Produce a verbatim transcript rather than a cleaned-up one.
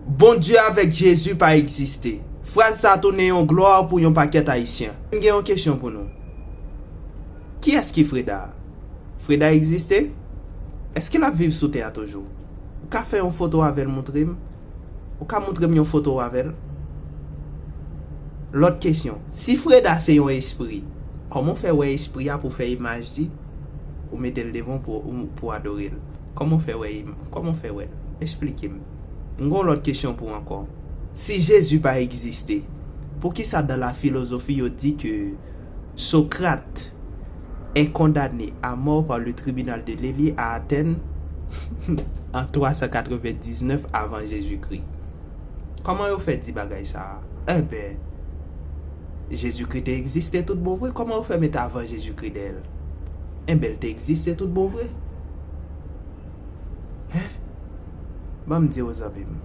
Bondye avèk Jezi pa egziste. Fraz sa tounen yon glwa pou yon pakèt Ayisyen. M gen yon kesyon pou nou. Kiyès ki Freda? Freda egziste? Èske l ap viv sou tè a toujou? Ou ka fè yon foto avè l montre m? Ou ka montre m yon foto avè l? Lòt kesyon. Si Freda se yon espri, kòman w fè wè espri a pou fè imaj li? Ou mete l devan w pou, pou adore l. Kòman w fè wè im-, kòman w fè wè l? Esplike m. M gen yon lòt kesyon pou w ankò. Si Jezi pa egziste, poukisa dans la philosophie yo di ke Socrate est condamné à mort par le tribunal de l'Élie à Athènes en trois cent quatre-vingt-dix-neuf avant Jésus-Christ? Kòman yo fè di bagay sa a? Enben, Jezikri te egziste tout bon vre. Kòman yo fè met avan Jezikri dèyè l? Enben, l te egziste tout bon vre. Hein? Ban m di w, zanmi m.